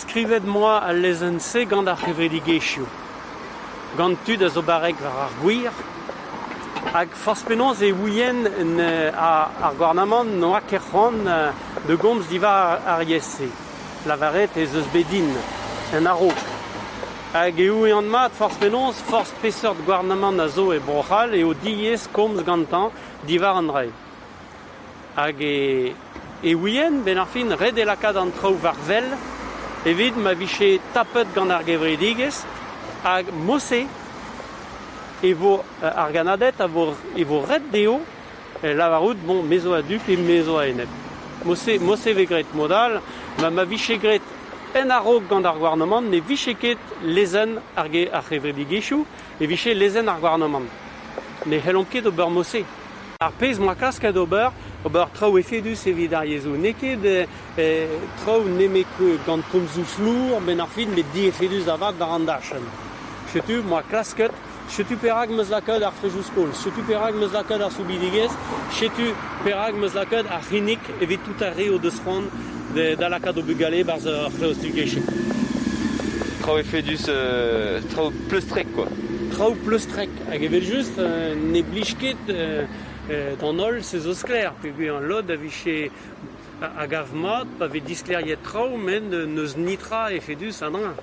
Skrivet 'm boa al lezenn-se gant ar c'hevredigezhioù, gant tud a zo barrek war ar gwir hag forzh penaos e ouien ar gouarnamant n'oa ket c'hoant da gomz diwar ar yezh-se. Lavaret ez eus bet din en a-raok. Hag e ouian mat forzh penaos, forzh peseurt gouarnamant a zo e Bro-C'hall eo diaes komz gantañ diwar an dra. Hag e e ouien, 'benn ar fin, ret eo lakaat an traoù war wel evit ma vije tapet gant ar gevredigezh hag mod-se e vo ar gannaded a vo e vo ret dezho lavarout bon me zo a-du pe me zo a-enep. Mod-se mod-se e vez graet mod all, ma ma vije graet en a-raok gant ar gouarnamant ne vije ket lezenn ar ar c'hevredigezhioù, e vije lezenn ar gouarnamant. Ne c'hellomp ket ober mod-se. Ar pezh 'moa klasket ober, ober traoù efedus evit ar yezhoù. N'eo ket traoù nemet gant komzoù flour 'benn ar fin met diefedus avat war an dachenn. Setu 'moa klasket, setu perak 'm eus lakaet ar frejoù-skol, setu perak 'm eus lakaet ar soubidigezh, setu perak 'm eus lakaet ar c'hinnig evit tout ar re o deus c'hoant da lakaat o bugale 'barzh ar frejoù-skol. Traoù efedus, traoù pleustrek quoi. Traoù pleustrek. Hag evel-just ne blij ket d'an holl, se zo sklaer, peogwir lod a vije a gav mat pa vez disklêriet traoù met n'eus netra efedus a-dreñv.